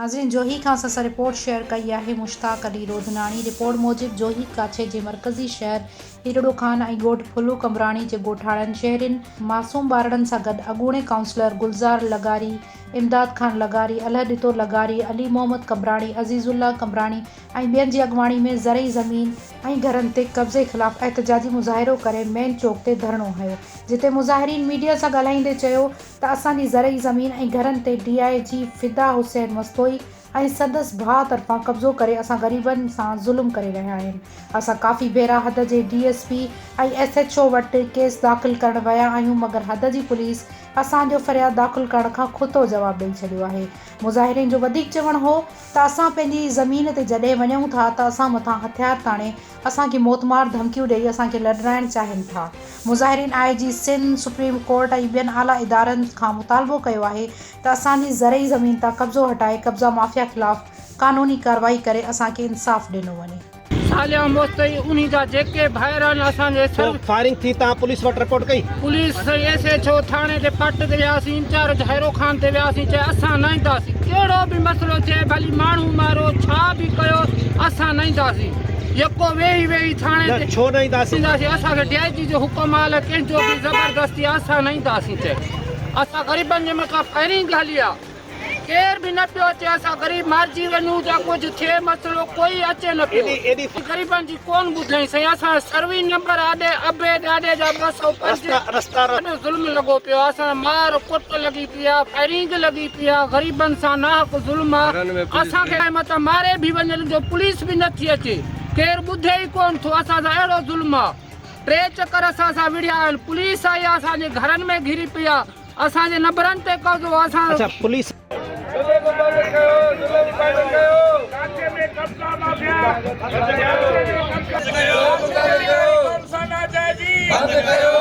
ناظرين جوهي کان اسان سان رپورٽ شيئر ڪئي آهي مشتاق علي رودناڻي رپورٽ موجب جوهي ڪاڇي جي مرڪزي شهر هيرڙو خان ۽ ڳوٺ ڦلو قمبراڻي جي ڳوٺاڻن شهرين معصوم ٻارڙن سان گڏ اڳوڻي ڪائونسلر گلزار لغاري، امداد خان لغاري، الهه ڏتو لغاري، علي محمد قمبراڻي، عزيز الله قمبراڻي ۽ ٻين جي اڳواڻي ۾ زرعي زمين ۽ گهرن تي قبضي خلاف احتجاجي مظاهرو ڪري مين چوڪ تي ڌرڻو هنيو جتي مظاهرين ميڊيا سان ڳالهائيندي چيو ته اسان جي زرعي زمين ۽ گهرن تي ڊي I جي فدا حسين مستوئي ۽ سندس ڀاء طرفان قبضو ڪري اسان غريبن سان ظلم ڪري رهيا آهن اسان ڪافي ڀيرا حد جي D S P ۽ S H O وٽ ڪيس داخل ڪرڻ ويا آهيون مگر حد جي پوليس اسان جو فرياد داخل ڪرڻ کان کتو جواب ڏئي ڇڏيو آهي مظاهرين جو وڌيڪ چوڻ هو ته اسان پنهنجي زمين تي جڏهن وڃون ٿا ته اسان مٿان هٿيار تاڻي اسان کي موتمار ڌمڪيون ڏئي اسان کي لڏرائڻ چاهين ٿا. مظاهرين I G Sindh, supreme court ۽ ٻين اعليٰ ادارن کان مطالبو ڪيو آهي ته اسان جي زرعي زمين تان قبضو هٽائي قبضا مافيا خلاف قانوني ڪارروائي ڪري اسان کي انصاف ڏنو وڃي. صالح مستوئي انهي جا جيڪي ڀائر آهن اسان جي پوء فائرنگ ٿي تان پوليس وٽ رپورٽ ڪئي؟ پوليس سائين ايس ايڇ او ٿاڻي تي پٽ تي وياسين انچارج هيرو خان تي وياسين چئي اسان نه اينداسين ڪهڙو به مسئلو ٿئي ڀلي ماڻهو مارو ڇا به ڪيو اسان نه اينداسين يڪو ويهي ويهي ٿاڻي نه تي ڇو نه اينداسين؟ اينداسين اسان کي ڊي I جي جو حڪم آ الائي ڪنهن جو به زبردستي آ اسان نه اينداسين چئي اسان غريبن جي مٿان فائرنگ هلي آ. ڪير به نه پيو اچي اسان غريب مارجي وڃون جا ڪجهه ٿئي مسئلو ڪوئي اچي نه پيو غريبن جي ڪون ٻڌئين سائين اسان سروي نمبر آڏي ابي ڏاڏي جا 205 وڏو ظلم لڳو پيو آ اسان مار ڪٽ لڳي پئي آ فائرنگ لڳي پئي آ غريبن سان ناحق ظلم آ اسان کي متان ماري به وڃن جو پوليس به نه ٿي اچي ڪير ٻڌي ئي ڪون ٿو اسان سان اهڙو ظلم آ ٽي چڪر اسان سان وڙهيا آهن پوليس آئي آ اسان جي گهرن ۾ گهري پئي آ اسان جي نمبرن تي قبضو اسان. اڇا پوليس. ظلم بند ڪيو ظلم بند ڪيو ڪاڇي ۾ قبضا مافيا ڪاڇي ۾ قبضا بند ڪيو سان ناجائزي بند ڪيو.